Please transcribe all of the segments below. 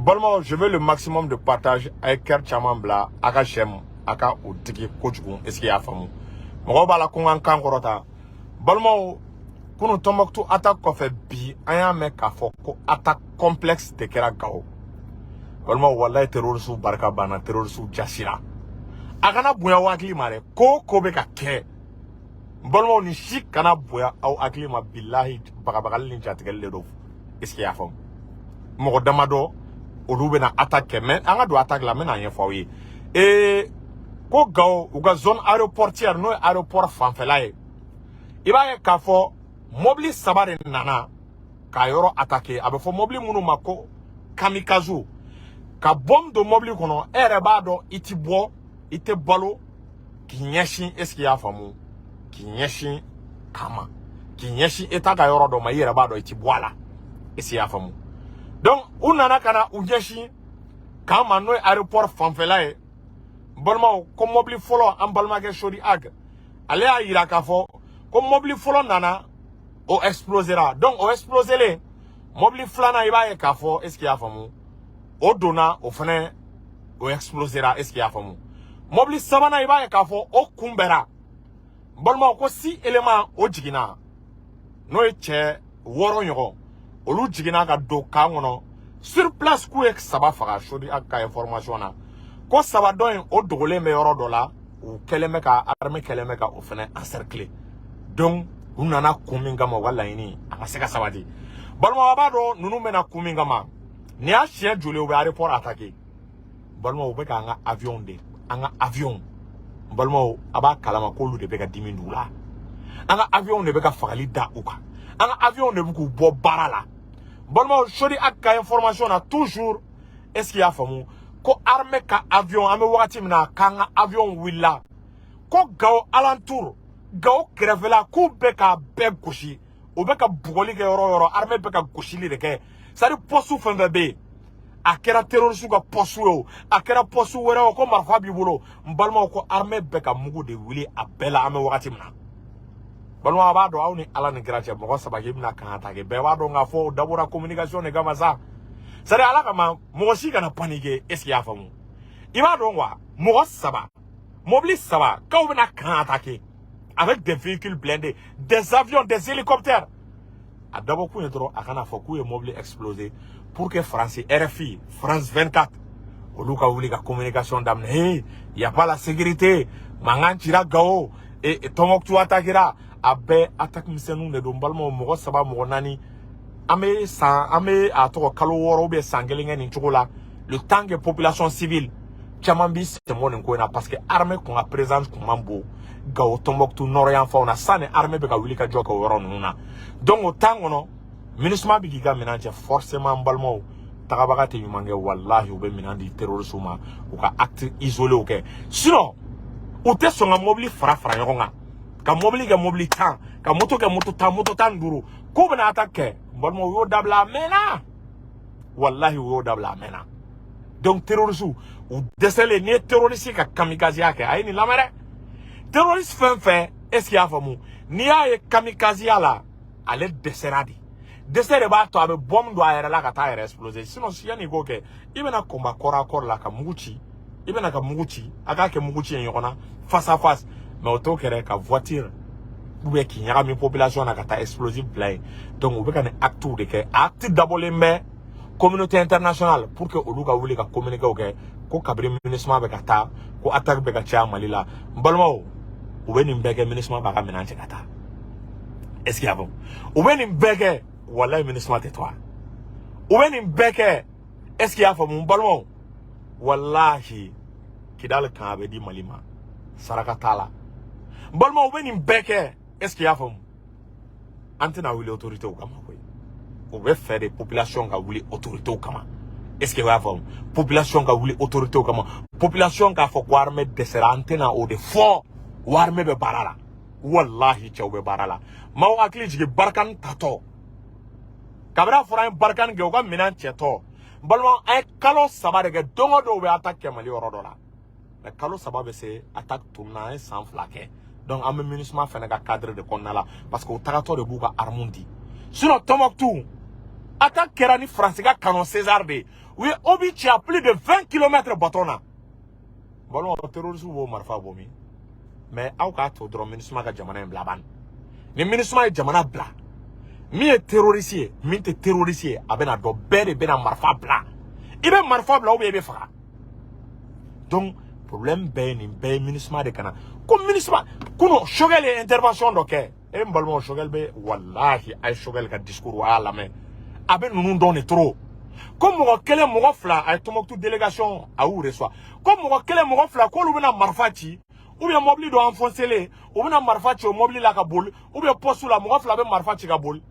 Balimaw, je veux le maximum de partage. A ye cœur caman bila, a ka j'aime, a ka o digi kojugu. Est ce que i y'a faamu? Mɔgɔw b'a la ko n ka n kan kɔrɔta. Balimaw, kunun Tombouctou attaque kɔfɛ, bi an y'a mɛn k'a fɔ ko attaque complexe de kɛra Gao. Balimaw, walayi, terroriste barika banna, terroriste jasira. A kana bonya aw hakili ma dɛ. Ko o ko bɛ ka kɛ, n balimaw, nin si kana bonya aw hakili ma. Bilahi, bagabagali ni jatigɛli de don. Est ce que i y'a faamu? Mɔgɔ damadɔ olu bɛna attaque kɛ, mais an ka don attaque la, n bɛna ɲɛfɔ aw ye. Ko Gao, u ka zone aéroportière, n'o ye aéroport fanfɛla ye, i b'a ye k'a fɔ mobili saba de nana k'a yɔrɔ attaquer. A bɛ fɔ mobili minnu ma ko kamikaze, ka bombe don mobili kɔnɔ. E yɛrɛ b'a dɔn, i ti bɔ, i tɛ balo k'i ɲɛsin. Est ce que i y'a faamu? K'i ɲɛsin kama, k'i ɲɛsin État ka yɔrɔ dɔ ma, i yɛrɛ b'a dɔn i ti bɔ a la. Est ce que i y'a faamu? Donc u nana ka na u ɲɛsin camp ma, n'o ye aéroport fanfɛla ye. N balimaw, ko mobili fɔlɔ, an balimakɛ Sodi Ag, ale y'a yira k'a fɔ ko mobili fɔlɔ nana, o explosera. Donc o exploselen, mobili filanan, i b'a ye k'a fɔ, est ce que i y'a faamu, o donna, o fɛnɛ o explosera. Est ce que i y'a faamu? Mobili sabanan, i b'a ye k'a fɔ o kunbɛra. N balimaw, ko six éléments o jiginna, n'o ye cɛ 6 ɲɔgɔn, olu jiginna ka don camp kɔnɔ. Sur place, k'u ye saba faga. Sodi Ag ka information na, ko saba dɔ in, o dogolen bɛ yɔrɔ dɔ la, u kɛlen bɛ ka, armée kɛlen bɛ ka o fɛnɛ encercler. Donc u nana kun min kama, u ka laɲini a ma se ka sabati. Balimaw, a b'a dɔn ninnu bɛna kun min kama. Nin y'a siɲɛ joli u bɛ aéroport attaquer? Balimaw, u bɛ k'an ka avion de, an ka avion. Balimaw, a b'a kalama k'olu de bɛ ka dimi d'u la. An ka avion de bɛ ka fagali da u kan, an ka avion de bɛ k'u bɔ baara la. Balimaw, Sodi Ag ka information na toujours, est ce que i y'a faamu, ko armée ka avion, an bɛ wagati min na, k'an ka avion wulila ko Gao alentour, Gao kɛrɛfɛla, k'u bɛ k'a bɛɛ gosi. U bɛ ka bugɔli kɛ yɔrɔ o yɔrɔ, armée bɛ ka gosili de kɛ. C'est à dire poste fɛn fɛn bɛ yen, a kɛra terroriste ka poste ye o, a kɛra poste wɛrɛ o, ko marifa b'i bolo, n balimaw, ko armée bɛ ka mugu de wuli a bɛɛ la an bɛ wagati min na. Balimaw, a b'a dɔn, aw ni Ala ni kira cɛ, mɔgɔ saba k'i bɛna kan attaquer, bɛɛ b'a dɔn k'a fɔ o dabɔra communication de kama sa. C'est à dire Ala kama, mɔgɔ si kana paniquer. Est ce que i y'a faamu? I b'a dɔn quoi, mɔgɔ saba, mobili saba, k'aw bɛna camp attaquer avec des véhicules blindés, des avions, des hélicoptères, a dabɔ kun ye dɔrɔn a kana fɔ k'u ye mobili explosé pour que France, RFI, France 24, olu ka wuli ka communication daminɛ: «Hey, y a pas la sécurité, mankan cira Gao et Tombouctou attaquera.» A bɛɛ attaque misɛnninw de don. N balimaw, mɔgɔ saba, mɔgɔ naani, an bɛ san, an bɛ a tɔgɔ kalo 6 ou bien san kelen kɛ nin cogo la, le temps que population civile caman b'i sen bɔ nin ko in na, parce que armée kun ka présence kun man bon Gao, Tombouctou nord yan fanw na. Sanni armée bɛ ka wuli ka jɔ kɛ o yɔrɔ ninnu na, donc o temps kɔnɔ, MINUSMA bɛ k'i ka minɛn cɛ. Forcément, n balimaw, tagabaga tɛ ɲuman kɛ. Walahi, u bɛ minɛn di terroriste ma, u ka acte isolé kɛ. Sinon u tɛ sɔn ka mobili fara fara ɲɔgɔn kan, ka mobili kɛ mobili 10, ka moto kɛ moto 10, moto 15, k'u bɛna attaque kɛ. N balimaw, u y'o dabila a mɛnna. Walahi, u y'o dabila a mɛnna. Donc terroriste u dɛsɛlen, n'i ye terroriste ka kamikazeya kɛ, a ye nin lamɛn dɛ. Terroriste fɛn fɛn, est ce que i y'a faamu, n'i y'a ye kamikazeya la, ale dɛsɛra de. Dɛsɛ de b'a to a bɛ bombe don a yɛrɛ la ka taa a yɛrɛ exploser. Sinon yanni i k'o kɛ, i bɛna combat corps à corps la ka mugu ci, i bɛna ka mugu ci, a k'a kɛ mugu ci ye ɲɔgɔn na face à face. Mais o t'o kɛ dɛ, ka voiture ou bien k'i ɲagami population na ka taa explosif bila yen. Donc u bɛ ka nin actes de kɛ. Acte dabɔlen bɛ communauté internationale pour que olu ka wuli ka communiqué kɛ ko kabini MINUSMA bɛ ka taa, ko attaque bɛ ka caya Mali la. N balimaw, u bɛ nin bɛɛ kɛ, MINUSMA b'a ka minɛn cɛ ka taa. Est ce que y'a faamu? U bɛ nin bɛɛ kɛ, walayi, MINUSMA tɛ to a. U bɛ nin bɛɛ kɛ, est ce que y'a faamu? N balimaw, walahi, Kidali kan a bɛ di Mali ma, saraka t'a la. N balimaw, u bɛ nin bɛɛ kɛ, est ce que y'a faamu, an tɛna wuli autorités kama koyi. U bɛ fɛ de population ka wuli autorités kama. Est ce que y'a faamu? Population ka wuli autorités kama, population k'a fɔ ko armée dɛsɛra, an tɛna o de fɔ. Wa armée bɛ baara la, walahi, cɛw bɛ baara la. Maaw hakili jigin Barkhane tatɔ, kabini a fɔra an ye Barkhane kɛ, u ka minɛn cɛtɔ. N balima, an ye kalo 3 de kɛ, don o don u bɛ attaque kɛ Mali yɔrɔ dɔ la. Mais kalo 3 bɛ se, attaque tununa, an ye san 2 kɛ. Donc an bɛ MINUSMA fɛnɛ ka cadre de kɔnɔna la, parce que u tagatɔ de b'u ka armes di. Sinon Tombouctou, Attaque kɛra ni Faransi ka canon César de ye. U ye obus ci à plus de 20 km bateau na. Balimaw, terroriste b'o marifa bɔ min? Mais aw k'a to dɔrɔn, MINUSMA ka jamana in bila ban. Ni MINUSMA ye jamana bila, min ye terroriste ye, min tɛ terroriste ye, a bɛna dɔn. Bɛɛ de bɛna marifa bila. I bɛ marifa bila ou bien i bɛ faga. Donc problème bɛɛ ye nin bɛɛ ye MINUSMA de kana ko MINUSMA. Kunun Choguel ye intervention dɔ kɛ. E n balimaw, Choguel bɛ, walahi, a ye Choguel ka discours, a y'a lamɛn. A bɛ ninnu dɔn de trop. Ko mɔgɔ kelen, mɔgɔ fila, a ye Tombouctou délégation, a y'u reçoit. Ko mɔgɔ kelen, mɔgɔ fila, k'olu bɛna marifa ci ou bien mobili dɔ enfoncé, u bɛna marifa ci o mobili la ka boli, ou bien poste la, mɔgɔ fila bɛ marifa ci ka boli.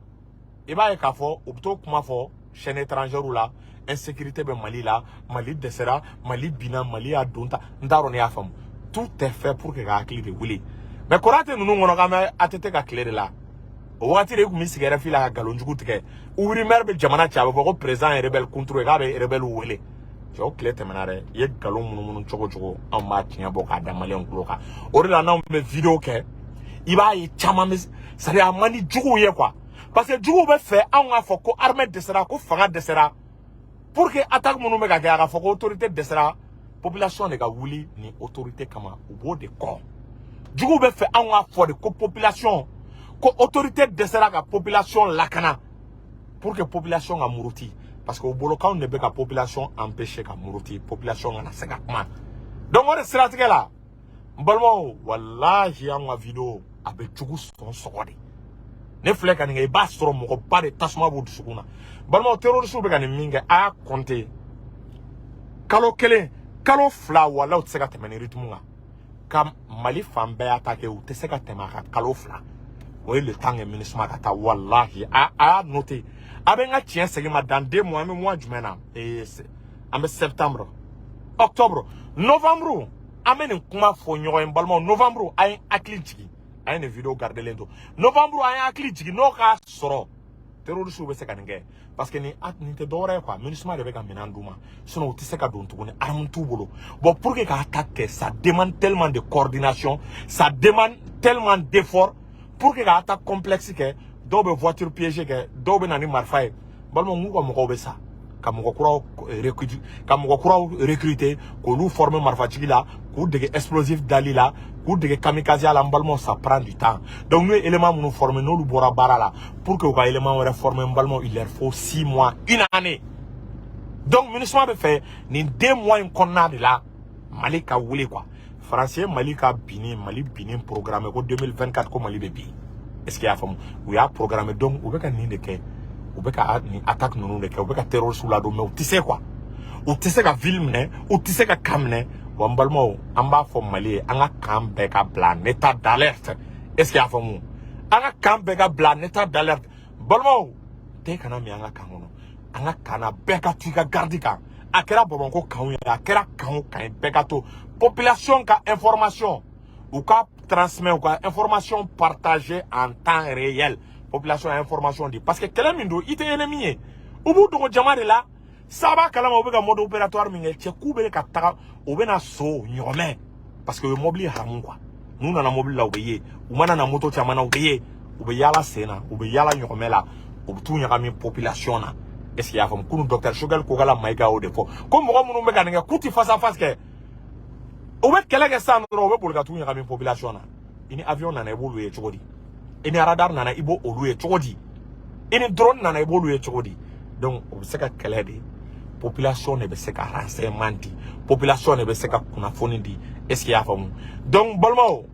I b'a ye k'a fɔ u bɛ t'o kuma fɔ chaîne étrangère la: insécurité bɛ Mali la, Mali dɛsɛra, Mali binna, Mali y'a don ta. N t'a dɔn ne y'a faamu. Tout est fait pour que ka hakili de wuli. Mais kɔrɔ tɛ ninnu kɔnɔ k'an bɛ ATT ka tile de la. O wagati de i tun bɛ sigi RFI la ka nkalon jugu tigɛ. Maire bɛ jamana ci, a bɛ fɔ ko président ye rebelle contre ye, k'a bɛ rebelle wele. Cɛ, o tile tɛmɛna dɛ. I ye nkalon munumunu cogo cogo, anw b'a tiɲɛ bɔ k'a da maliyɛnw tulo kan. O de la n'anw bɛ vidéo kɛ, i b'a ye caman bɛ, c'est à dire a man di juguw ye quoi, parce que juguw bɛ fɛ anw k'a fɔ ko armée dɛsɛra, ko fanga dɛsɛra, pour que attaque minnu bɛ ka kɛ, a ka fɔ ko autorité dɛsɛra, population de ka wuli ni autorité kama. U b'o de kɔ. Juguw bɛ fɛ anw k'a fɔ de ko population, ko autorité dɛsɛra ka population lakana, pour que population ka muruti, parce que u bolo k'anw de bɛ ka population empêcher ka muruti, population kana se ka kuma. Donc o de siratigɛ la, n balimaw, walahi, anw ka vidéo a bɛ jugu sɔn sɔgɔ de. Ne filɛ ka nin kɛ, i b'a sɔrɔ mɔgɔba de tasuma b'u dusukun na. Balimaw, terroriste bɛ ka nin min kɛ, a y'a compter kalo kelen, kalo fila, walahi, u tɛ se ka tɛmɛ ni rythme kan ka Mali fan bɛɛ attaquer. U tɛ se ka tɛmɛ a kan kalo 2. O ye le temps que MINUSMA ka taa. Walahi, a y'a noter. A bɛ n ka tiɲɛ segin ma dans 2 mois. An bɛ mois jumɛn na? An bɛ septembre, octobre, novembre. An bɛ nin kuma fɔ ɲɔgɔn ye, n balimaw. Novembre, a ye hakili jigin, a ye nin vidéo gardelen to. Novembre, an ye hakili jigin n'o k'a sɔrɔ terroriste bɛ se ka nin kɛ, parce que nin tɛ dɔwɛrɛ ye quoi, MINUSMA de bɛ ka minɛn d'u ma, sinon u tɛ se ka don tuguni, arme t'u bolo. Bon, pour que k'a ta kɛ, ça demande tellement de coordination, ça demande tellement d'effort pour que k'a ta complexe kɛ. Dɔw bɛ voiture piégée kɛ, dɔw bɛ na ni marifa ye. Balimaw, n'u ka mɔgɔw bɛ sa, ka mɔgɔ kuraw recruter, ka mɔgɔ kuraw recruter, k'olu former marifatigi la, k'u dege explosif dali la, k'u dege kamikaze la, n balimaw, ça prend du temps. Donc n'u ye élément minnu former, n'olu bɔra baara la, pour que u ka élément wɛrɛ former, n balimaw, il leur faut 6 mois, une année. Donc MINUSMA bɛ fɛ nin 2 mois in kɔnɔna de la, Mali ka wuli quoi. Faransi ye Mali ka binni, Mali binni programme ko 2024, ko Mali bɛ bin. Est ce que i y'a faamu? U y'a programme. Donc u bɛ ka nin de kɛ, u bɛ ka nin attaque ninnu de kɛ, u bɛ ka terroriste ladon, mais u tɛ se quoi. U tɛ se ka ville minɛ, u tɛ se ka camp minɛ. Wa n balimaw, an b'a fɔ Mali ye, an ka camp bɛɛ ka bila en état d'alerte. Est ce que i y'a faamu? An ka camp bɛɛ ka bila en état d'alerte. Balimaw, tɛ kana min an ka camp kɔnɔ, an ka camp na, bɛɛ ka to i ka garde kan. A kɛra Bamakɔ camp ye, a kɛra camp o camp ye, bɛɛ ka to. Population ka information, u ka transmet, u ka information partager en temps réel. Population a information di, parce que kɛlɛ min don, i tɛ ennemi ye, u b'u dogo jama de la. Saba kalama, u bɛ ka mode opératoire min kɛ, cɛ, k'u bɛ ka taga, u bɛ na so ɲɔgɔmɛ, parce que u ye mobili haramu quoi. N'u nana mobili la, u bɛ ye. U mana na moto caman na, u bɛ ye. U bɛ yaala sen na, u bɛ yaala ɲɔgɔmɛ la, u bɛ t'u ɲagami population na. Est ce que i y'a faamu? Kunun docteur Choguel Kokala Maïga y'o de fɔ ko mɔgɔ minnu bɛ ka nin kɛ, k'u ti face à face kɛ, u bɛ kɛlɛ kɛ sisan dɔrɔn, u bɛ boli ka t'u ɲagami population na. I ni avion nana, i b'olu ye cogo di? I ni radar nana, i b'o olu ye cogo di? I ni drone nana, i b'olu ye cogo di? Donc o bɛ se ka kɛlɛ de, population de bɛ se ka renseignement di, population de bɛ se ka kunnafoni di. Est ce que i y'a faamu? Donc balimaw,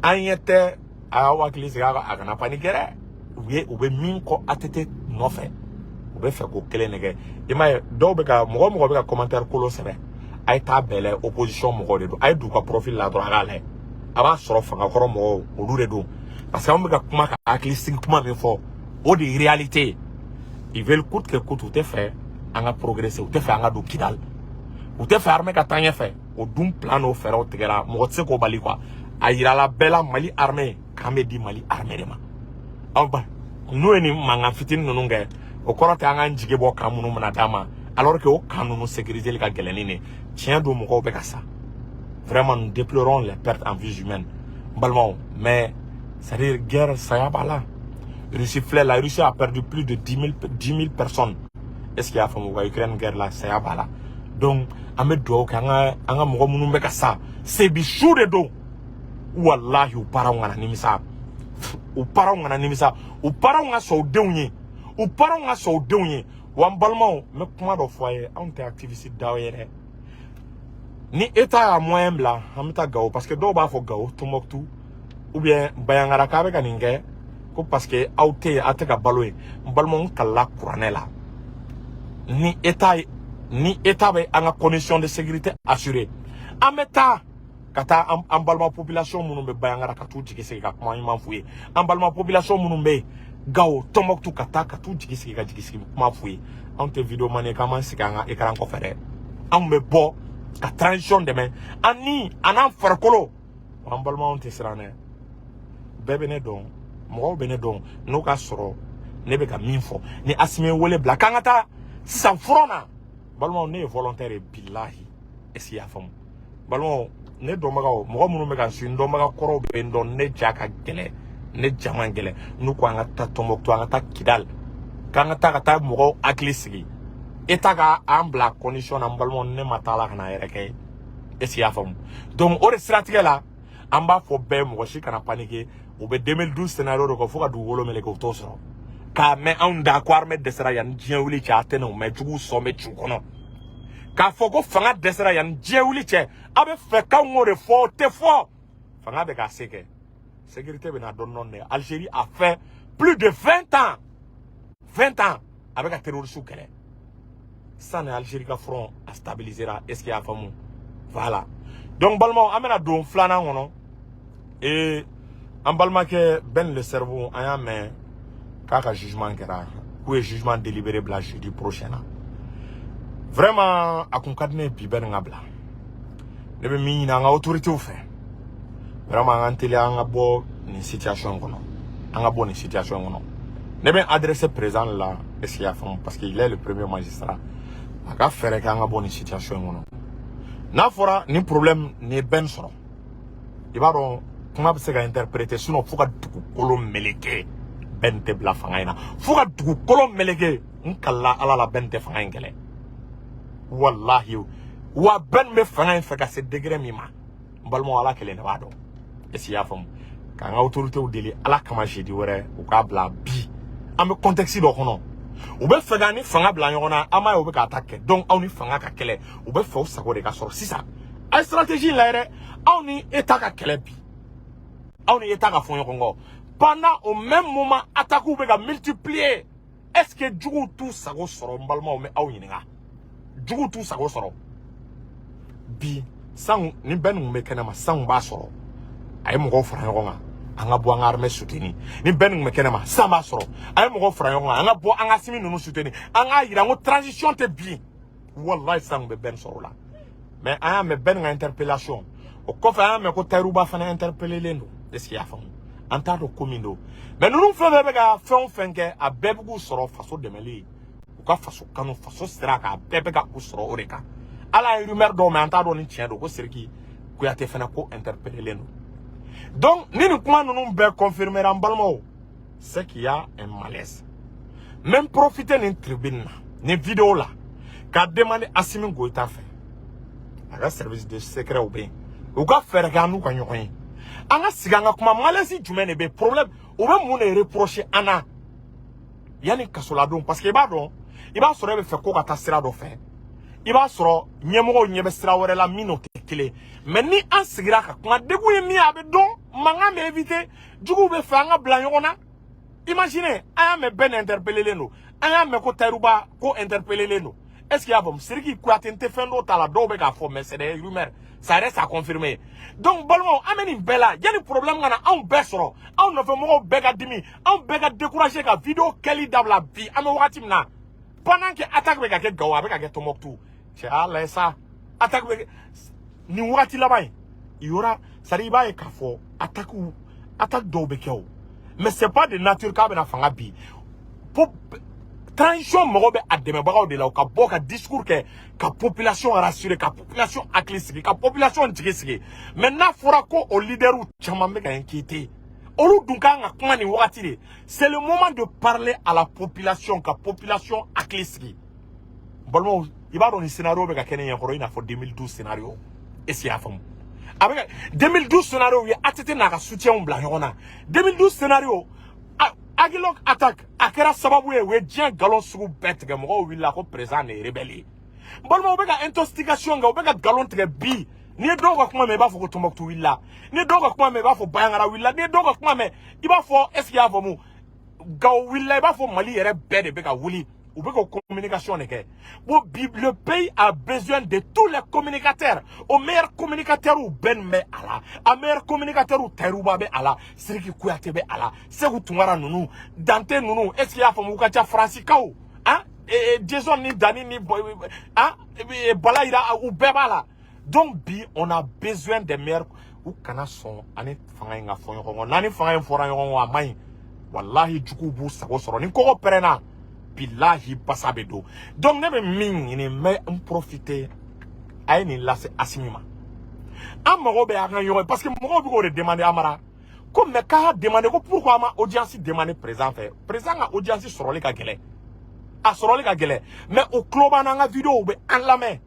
an ɲɛ tɛ, a y'aw hakili sigi, a kana paniquer dɛ. U ye, u bɛ min kɔ ATT nɔfɛ, u bɛ fɛ k'o kelen de kɛ. I m'a ye, dɔw bɛ ka, mɔgɔ mɔgɔ bɛ ka commentaire kolon sɛbɛn, a ye taa bɛɛ lajɛ, opposition mɔgɔw de don. A ye don u ka profil la dɔrɔn, a k'a lajɛ, a b'a sɔrɔ fangakɔrɔ mɔgɔw, olu de don, parce que anw bɛ ka kuma ka hakili sigi kuma min fɔ, o de ye réalité ye. Ils veulent coûte que coûte, u tɛ fɛ an ka progresser, u tɛ fɛ an ka don Kidal, u tɛ fɛ armée ka taa ɲɛfɛ. O dun plan n'o fɛɛrɛw tigɛra, mɔgɔ tɛ se k'o bali quoi. A yirala bɛɛ la, Mali armée k'an bɛ di Mali armée de ma. Aw ba n'u ye nin mankan fitinin ninnu kɛ, o kɔrɔ tɛ an k'an jigi bɔ camp minnu bɛna d'an ma, alors que o camp ninnu sécuriser ka gɛlɛn ni nin. Tiɲɛ don, mɔgɔw bɛ ka sa. Vraiment, nous déplorons les pertes en vies humaines, n balimaw, mais c'est à dire guerre, saya b'a la. Russie filɛ, la Russie a perdu plus de 10 000 personnes. Est ce que i y'a faamu? U ka Ukraine guerre la, saya b'a la. Donc an bɛ dugawu kɛ an ka mɔgɔ minnu bɛ ka sa sebi su de don. Walahi, u parents kana nimisa, u parents kana nimisa, u parents ka sɔn u denw ye, u parents ka sɔn u denw ye. Wa n balimaw, n bɛ kuma dɔ fɔ a ye, anw tɛ activiste daw ye dɛ. Ni État y'a moyen bila, an bɛ taa Gawo, parce que dɔw b'a fɔ Gawo, Tombouctou ou bien Bandiagara k'a bɛ ka nin kɛ ko parce que aw tɛ yen, aw tɛ ka balo yen. N balimaw, n kalila kuranɛ la, ni État bɛ an ka condition de sécurité assurer, an bɛ taa ka taa an balima population minnu bɛ Bandiagara, ka t'u jigi sigi, ka kuma ɲuman f'u ye. An balima population minnu bɛ yen Gawo, Tombouctou, ka taa ka t'u jigi sigi, ka jigi sigi kuma f'u ye. Anw tɛ vidéo man ye k'an b'an sigi an ka écran kɔfɛ dɛ. Anw bɛ bɔ ka transition dɛmɛ, an ni a n'an farikolo. An balimaw tɛ siran dɛ. Bɛɛ bɛ ne dɔn, mɔgɔw bɛ ne dɔn. N'o ka sɔrɔ ne bɛ ka min fɔ, ni Asimi ye wele bila k'an ka taa sisan front na, balimaw, ne ye volontaire ye, bilahi. Est ce que i y'a faamu? Balimaw, ne dɔnbagaw, mɔgɔ minnu bɛ ka n su, n dɔnbaga kɔrɔw bɛ n dɔn. Ne ja ka gɛlɛn, ne ja man gɛlɛn. N'u ko an ka taa Tɔnbɔkutu, an ka taa Kidali, k'an ka taa ka taa mɔgɔw hakili sigi, État ka an bila condition na, n balimaw, ne ma taa la ka na yɛrɛ kɛ. Est ce que i y'a faamu? Donc o de siratigɛ la, an b'a fɔ bɛɛ, mɔgɔ si kana paniquer. U bɛ 2012 scénario de kɔ, fo ka dugukolo meleke, u t'o sɔrɔ. K'a mɛn anw da ko armée dɛsɛra, yanni diɲɛ wuli cɛ, a tɛ n'o mɛn. Juguw sɔn bɛ ci u kɔnɔ k'a fɔ ko fanga dɛsɛra yanni diɲɛ wuli cɛ. A bɛ fɛ k'anw k'o de fɔ, o tɛ fɔ. Fanga bɛ k'a se kɛ, sécurité bɛ na dɔɔni dɔɔni de. Algérie a fait plus de 20 ans, 20 ans, a bɛ ka terroriste kɛlɛ. Sisan ni Algérie ka front a stabilisera. Est ce que i y'a faamu? Voilà. Donc balimaw, an bɛna don filanan kɔnɔ. Ee, an balimakɛ Ben le Cerveau, an y'a mɛn k'a ka jugement kɛra, k'u ye jugement délibéré bila jeudi prochain na. Vraiment, a kun ka di ne ye bi bɛɛ nin ka bila. Ne bɛ min ɲini an ka autorités fɛ, vraiment, an k'an teliya, an ka bɔ nin situation in kɔnɔ, an ka bɔ nin situation in kɔnɔ. Ne bɛ adressé président la, est ce que i y'a faamu? Parce qu'il est le premier magistrat. A ka fɛɛrɛ kɛ an ka bɔ nin situation in kɔnɔ. N'a fɔra nin problème nin ye bɛn sɔrɔ, i b'a dɔn kuma bɛ se ka interpréter. Sinon fo ka dugukolo meleke, bɛn tɛ bila fanga in na. Fo ka dugukolo meleke, n kalila Ala la, bɛn tɛ fanga in kɛlɛ, walahi. Wa bɛn bɛ fanga in fɛ ka se degré min ma, n balimaw, Ala kelen de b'a dɔn. Est ce que i y'a faamu? K'an ka autorités deli Ala kama, jeudi wɛrɛ u k'a bila. Bi an bɛ contexte dɔ kɔnɔ, u bɛ fɛ k'an ni fanga bila ɲɔgɔn na. An b'a ye u bɛ k'a ta kɛ. Donc aw ni fanga ka kɛlɛ, u bɛ fɛ u sago de ka sɔrɔ sisan. A ye stratégie lajɛ dɛ. Aw ni État ka kɛlɛ bi, aw ni État ka fɔ ɲɔgɔn kɔ, pendant au même moment attaques bɛ ka multiplier. Est ce que juguw t'u sago sɔrɔ? N balimaw, bɛ aw ɲininka, juguw t'u sago sɔrɔ bi? San ni bɛɛ nin kun bɛ kɛnɛma, san b'a sɔrɔ a ye mɔgɔw fara ɲɔgɔn kan, an ka bɔ an ka armée soutenir. Ni bɛɛ nin kun bɛ kɛnɛma, san b'a sɔrɔ a ye mɔgɔw fara ɲɔgɔn kan, an ka bɔ an ka Asimi ninnu soutenir, an k'a yira ko transition tɛ bin. Wallahi, san kun bɛ bɛn sɔrɔ o la. Mais an y'a mɛn bɛɛ nin ka interpellation o kɔfɛ, an y'a mɛn ko Tayiruba fana interpellé don. Est ce que i y'a faamu? An t'a dɔn ko min don. Mais ninnu fɛn fɛn bɛ ka fɛn o fɛn kɛ, a bɛɛ bɛ k'u sɔrɔ faso dɛmɛli ye, u ka faso kanu, faso sira kan, a bɛɛ bɛ ka u sɔrɔ o de kan. Ala ye rumeur dɔw mɛn, an t'a dɔn ni tiɲɛ don, ko Sidiki Kuyate fana ko interpellé don. Donc ni nin kuma ninnu bɛɛ confirmer, an balimaw, c'est qu'il y a un malaise. Même profiter nin tribune na, nin vidéo la, k'a demander Assimi Goïta fɛ, a ka service de secret bɛ yen, u ka fɛɛrɛ kɛ an n'u ka ɲɔgɔn ye, an ka sigi, an ka kuma. Malaise jumɛn de bɛ? Problème, u bɛ mun de reprocher an na yanni kasoladon? Parce que i b'a dɔn, i b'a sɔrɔ e bɛ fɛ ko ka taa sira dɔ fɛ, i b'a sɔrɔ ɲɛmɔgɔw ɲɛ bɛ sira wɛrɛ la min n'o tɛ kelen. Mais ni an sigira ka kuma, degun ye min ye, a bɛ dɔn, mankan bɛ éviter. Juguw bɛ fɛ an ka bila ɲɔgɔn na. Imaginez, an y'a mɛn bɛɛ interpellé don, an y'a mɛn ko Tayiruba ko interpellé don. Est ce que i y'a faamu? Sidiki Kuyate, n tɛ fɛn dɔw t'a la, dɔw bɛ k'a fɔ, mais c'est des rumeurs, ça reste à confirmer. Donc balimaw, an bɛ nin bɛɛ la yanni problème ka na anw bɛɛ sɔrɔ, anw nɔfɛ mɔgɔw bɛɛ ka dimi, anw bɛɛ ka décourager ka vidéo kɛli dabila. Bi an bɛ wagati min na, pendant que attaque bɛ ka kɛ Gawo, a bɛ ka kɛ Tombouctou, cɛ, y'a lajɛ sa, attaque bɛ kɛ nin wagati laban in, il y aura, c'est à dire i b'a ye k'a fɔ attaque dɔw bɛ kɛ o, mais c'est pas de nature k'a bɛna fanga bi. Transition mɔgɔ bɛ a dɛmɛbagaw de la, u ka bɔ ka discours kɛ, ka population rassurer, ka population hakili sigi, ka population jigi sigi. Mais n'a fɔra ko o leaderw caman bɛ ka inquiéter, Olu dun kan ka kuma nin wagati de. C'est le moment de parler à la population, ka population hakili sigi. Balimaw, i b'a dɔn nin scénario bɛ ka kɛ ne ɲɛkɔrɔ i n'a fɔ 2012 scénario. Est ce que i y'a faamu? A bɛ ka 2012 scénario, u ye ATT n'a ka soutien bila ɲɔgɔn na. 2012 scénario, Aguelhok attaque a kɛra sababu ye, u ye diɲɛ nkalon sugu bɛɛ tigɛ. Mɔgɔw wulila ko président de ye rebelle ye. Balimaw, u bɛ ka intoxication kɛ, u bɛ ka nkalon tigɛ. Bi n'i ye dɔw ka kuma mɛn, i b'a fɔ ko Tombouctou wulila. N'i ye dɔw ka kuma mɛn, i b'a fɔ Bandiagara wulila. N'i ye dɔw ka kuma mɛn, i b'a fɔ, est ce que i y'a faamu, Gao wulila, i b'a fɔ Mali yɛrɛ bɛɛ de bɛ ka wuli. U bɛ ka communication de kɛ. Bon, bi le pays a besoin de tous les communicateurs. O meilleur communicateur bɛɛ nin bɛ a la, a meilleur communicateur Tayiruba bɛ a la, Sidiki Kuyate bɛ a la, Segu Tunkara ninnu, Dante ninnu, est ce que i y'a faamu, u ka ca, Faransikaw, han, Jason ni Dani ni han Balayira, u bɛɛ b'a la. Donc bi on a besoin des meilleurs. U kana sɔn ani fanga in ka fɔ ɲɔgɔn kɔ. N'ani fanga in fɔra ɲɔgɔn kɔ, a man ɲi. Walahi, juguw b'u sago sɔrɔ. Ni kɔgɔ pɛrɛnna, bilahi, basa bɛ don. Donc ne bɛ min ɲini, n bɛ n profiter, a ye nin lase Asimi ma. An mago bɛ an ka ɲɔgɔn ye, parce que mɔgɔw bɛ k'o de demander. Amara ko mais k'a demander ko pourquoi an ma audience demander président fɛ. Président ka audience sɔrɔli ka gɛlɛn, a sɔrɔli ka gɛlɛn, mais u tulo b'an na, an ka vidéo, u bɛ an lamɛn.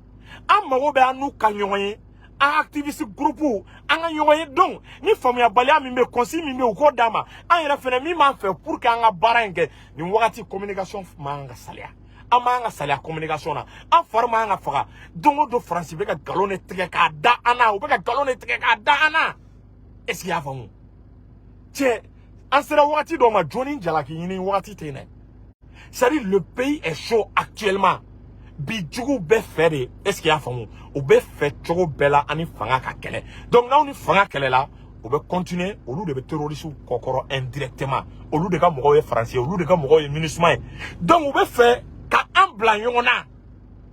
An mago bɛ an n'u ka ɲɔgɔn ye, an activiste groupe, an ka ɲɔgɔn ye. Donc ni faamuyabaliya min bɛ, conseil min bɛ, u k'o d'an ma. An yɛrɛ fɛnɛ min b'an fɛ pour que an ka baara in kɛ nin wagati, communication man kan ka saliya. An man ka saliya communication na, an fari man ka faga. Don o don, Faransi bɛ ka nkalon de tigɛ k'a da an na, u bɛ ka nkalon de tigɛ k'a da an na. Est ce que i y'a faamu? Cɛ, an sera wagati dɔ ma, jɔnni jalaki ɲini wagati tɛ yen dɛ. C'est à dire, le pays est chaud actuellement. Bi juguw bɛ fɛ de, est ce que i y'a faamu, u bɛ fɛ cogo bɛɛ la ani fanga ka kɛlɛ. Donc n'aw ni fanga kɛlɛla, u bɛ continuer. Olu de bɛ terroristes kɔkɔrɔ indirectement, olu de ka mɔgɔw ye Faransi ye, olu de ka mɔgɔw ye MINUSMA ye. Donc u bɛ fɛ ka an bila ɲɔgɔn na.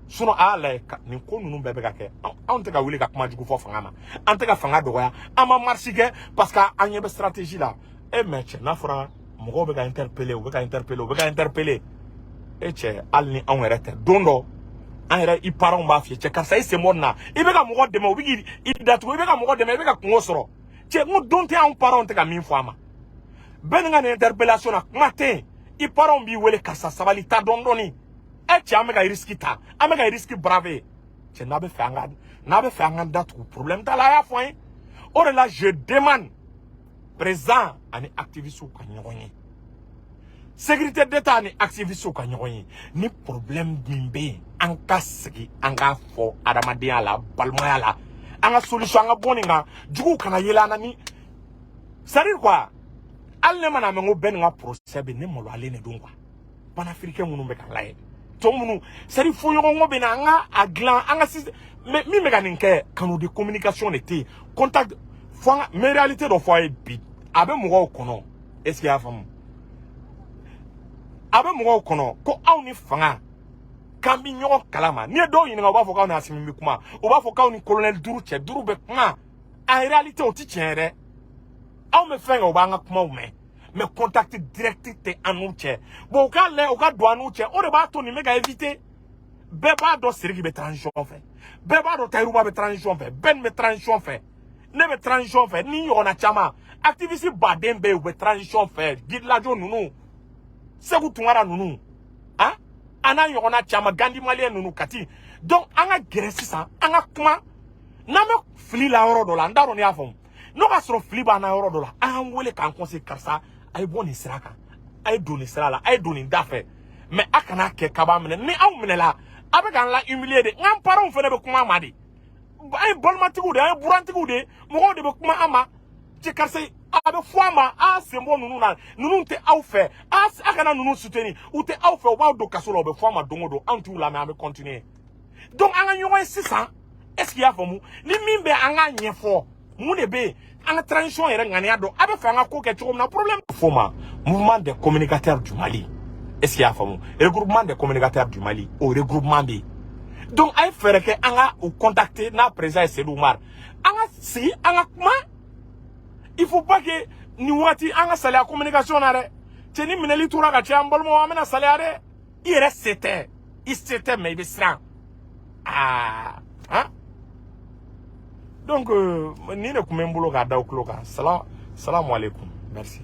Sinon a y'a lajɛ, nin ko ninnu bɛɛ bɛ ka kɛ, anw tɛ ka wuli ka kuma jugu fɔ fanga ma, an tɛ ka fanga dɔgɔya, an ma marche kɛ, parce que an ɲɛ bɛ stratégie la. E mais cɛ, n'a fɔra mɔgɔw bɛ ka interpeller, u bɛ ka interpeller, u bɛ ka interpeller. E cɛ, hali ni anw yɛrɛ tɛ, don dɔ an yɛrɛ, i parents b'a f'i ye: cɛ, karisa, i sen bɔ nin na, i bɛ ka mɔgɔ dɛmɛ, u bɛ k'i datugu, i bɛ ka mɔgɔ dɛmɛ, i bɛ ka kungo sɔrɔ. Cɛ, n ko don tɛ anw parents tɛ ka min fɔ a ma. Bɛɛ ni ka nin interpellation na, kuma tɛ yen. I parents b'i wele: karisa, sabali, ta dɔɔni dɔɔni. E cɛ, an bɛ ka risque ta, an bɛ ka risque braver. Cɛ, n'a bɛ fɛ an ka datugu, problème t'a la, a y'a fɔ an ye. O de la, je demande, président ani activistes ka ɲɔgɔn ye, sécurité d'État ni activistes ka ɲɔgɔn ye. Ni problème min bɛ yen, an ka sigi, an k'a fɔ adamadenya la, balimaya la, an ka solution, an ka bɔ nin kan, juguw kana yɛlɛ an na. Ni c'est à dire quoi, hali ne mana mɛn ko bɛɛ nin ka procès bɛ, ne maloyalen de don quoi. Panafricain minnu bɛ ka lajɛ tɔ minnu, c'est à dire fɔɲɔgɔnkɔ bɛ na, an ka a dilan, an ka système. Mais min bɛ ka nin kɛ, canaux de communication de tɛ yen, contact fo an ka. Mais réalité dɔ fɔ a ye bi, a bɛ mɔgɔw kɔnɔ, est ce que i y'a faamu, a bɛ mɔgɔw kɔnɔ ko aw ni fanga k'an bɛ ɲɔgɔn kalama. N'i ye dɔw ɲininka, u b'a fɔ k'aw ni Asimi bɛ kuma, u b'a fɔ k'aw ni colonel duuru, cɛ duuru bɛ kuma. En réalité, o ti tiɲɛ ye dɛ. Anw bɛ fɛn kɛ, u b'an ka kumaw mɛn, mais contact direct tɛ an n'u cɛ. Bon, u k'a lajɛ, u ka don an n'u cɛ. O de b'a to nin bɛ ka éviter. Bɛɛ b'a dɔn Sidiki bɛ transition fɛ, bɛɛ b'a dɔn Tayiruba bɛ transition fɛ, bɛɛ bɛ transition fɛ, ne bɛ transition fɛ, ni ɲɔgɔnna caman, activiste baden bɛ yen, u bɛ transition fɛ, Gidilajo ninnu, Segu Tunkara ninnu, han, an n'a ɲɔgɔnna caman, Gandi Malien ninnu, Kati. Donc an ka gɛrɛ sisan, an ka kuma. N'an bɛ fili la yɔrɔ dɔ la, n t'a dɔn n'i y'a faamu, n'o ka sɔrɔ fili b'an na yɔrɔ dɔ la, an y'an wele k'an conseiller: karisa, a ye bɔ nin sira kan, a ye don nin sira la, a ye don nin da fɛ. Mais a kana kɛ kaba minɛ. Ni aw minɛla, a bɛ k'an la humilier de. N k'an parents fana bɛ kuma an ma de. An ye balimatigiw de ye, an ye burantigiw de ye, mɔgɔw de bɛ kuma an ma. Cɛ, karisa, a bɛ fɔ an ma: a sen bɔ ninnu na, ninnu tɛ aw fɛ, a kana ninnu soutenir, u tɛ aw fɛ, u b'aw don kaso la. U bɛ fɔ an ma don o don, anw t'u lamɛn, an bɛ continuer. Donc an ka ɲɔgɔn ye sisan, est ce que i y'a faamu? Ni min bɛ, an k'a ɲɛfɔ mun de bɛ yen, an ka transition yɛrɛ ŋaniya dɔn, a bɛ fɛ an ka ko kɛ cogo min na. Problème f'o ma, Mouvement des communicateurs du Mali, est ce que i y'a faamu, Regroupement des communicateurs du Mali, o regroupement bɛ yen. Donc a ye fɛɛrɛ kɛ an ka u contacter. N'a président ye Seydou Umar, an ka sigi, an ka kuma. Il faut pas que nin waati an ka saliya communication na dɛ. Cɛ, ni minɛli tora ka caya, an balimaw, an bɛna saliya dɛ. I yɛrɛ se tɛ, i se tɛ, mais i bɛ siran. Aa han, donc nin de tun bɛ n bolo k'a da o tulo kan. Salam, salamu aleykum, merci. Merci.